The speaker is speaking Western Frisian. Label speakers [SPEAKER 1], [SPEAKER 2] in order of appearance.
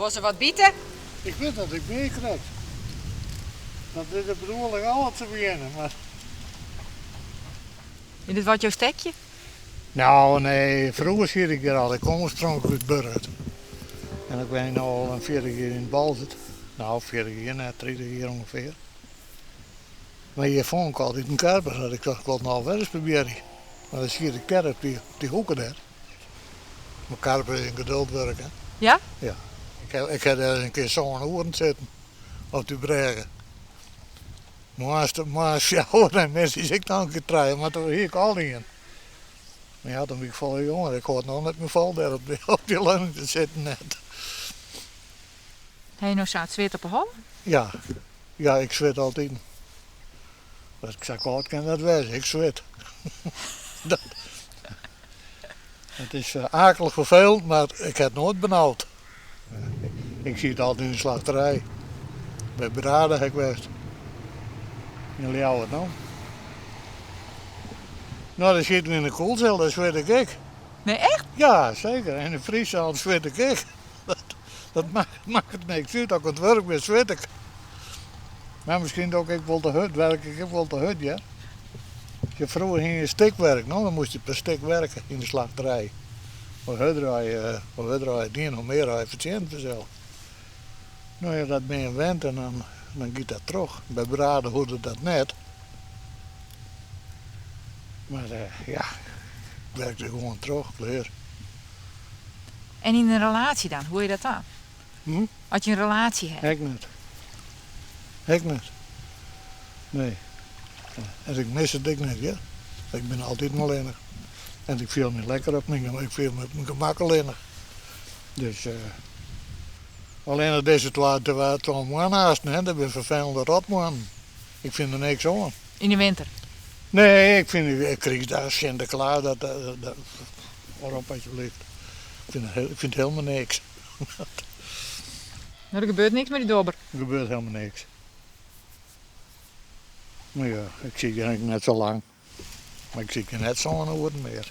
[SPEAKER 1] Wol se wat bite?
[SPEAKER 2] Ik wit dat ik mear krekt. Dat is de bedoeling al te beginnen, mar.
[SPEAKER 1] Is dit wat jo stekje?
[SPEAKER 2] Nou, nee, froeger siet ik hjir al. Ik kom oarspronklik út Burgert. En ik wenje no al in 40 jier yn Boalsert. Nou, 40 jier net, 30 jier ûngefear. Mar hjir fûn ik altyd in karper, dat ik tocht, ik wol it no wer ris probearje. Mar dan siet ik dêr op dy, op dy hoeke dêr. Mar karper is in geduldwurk, hè?
[SPEAKER 1] Ja?
[SPEAKER 2] Ja. Ik ha, ik ha dêr in kear sân oeren sitten, op dy brêge. Moarns, moarns fjouwer en middeis ek noch in kear trije, mar doe hie ik al ien. Mar ja, doe wie ik folle jonger. Ik hâld no net mear fol dêr op dy, op dy leuning te sitten net.
[SPEAKER 1] Ha je no sa it swit op 'e holle?
[SPEAKER 2] Ja, ja, ik swit altyd. Dat sa kâld kin dat wêze, ik swit. Dat, it is aaklik ferfelend, mar ik ha it noait benaud. Ik siet altyd yn de slachterij. By Brada ha ik west. Yn Ljouwert no. No, dan sieten we yn de koelcel, dêr swit ik ek.
[SPEAKER 1] Nee, echt?
[SPEAKER 2] Ja, seker. En de frieszaal swit ik ek. Dat makket niks út. As ik oan it wurk bin, swit ik. Mar miskien doch ik ek wol te hurd, werk ik ek wol te hurd, ja. Je froeger hie je stikwerk, no, dan moast je per stik werke yn de slachterij. Hoe hurder je, hoe hurder je dien, hoe mear je fertsjinne fansels. No ja, dat bin je wend en dan, dan giet dat troch. By Brada hoegde dat net. Mar ja, ik werkte gewoan troch, klear.
[SPEAKER 1] En yn in relaasje dan, hoe is dat dan?
[SPEAKER 2] Hm?
[SPEAKER 1] As je in relaasje ha.
[SPEAKER 2] Ek net. Ek net. Nee. En ik mis it ek net, hear. Ik bin altyd allinnich. En ik fiel my lekker op myn, ik fiel my op myn gemak allinnich. Dus allinnich dizze twa, twa moannen hast, hè, dat binne ferfelende rotmoannen. Ik fyn der niks oan.
[SPEAKER 1] Yn de winter?
[SPEAKER 2] Nee, ik fyn krystdagen, Sinteklaas, dat, dat, hâld op alsjeblieft. Ik fyn, ik fyn it helemaal niks.
[SPEAKER 1] No, der gebeurt niks mei dy dobber.
[SPEAKER 2] Der gebeurt helemaal niks. Mar ja, ik sit hjir net sa lang. Mar ik sit hjir net sân oeren mear.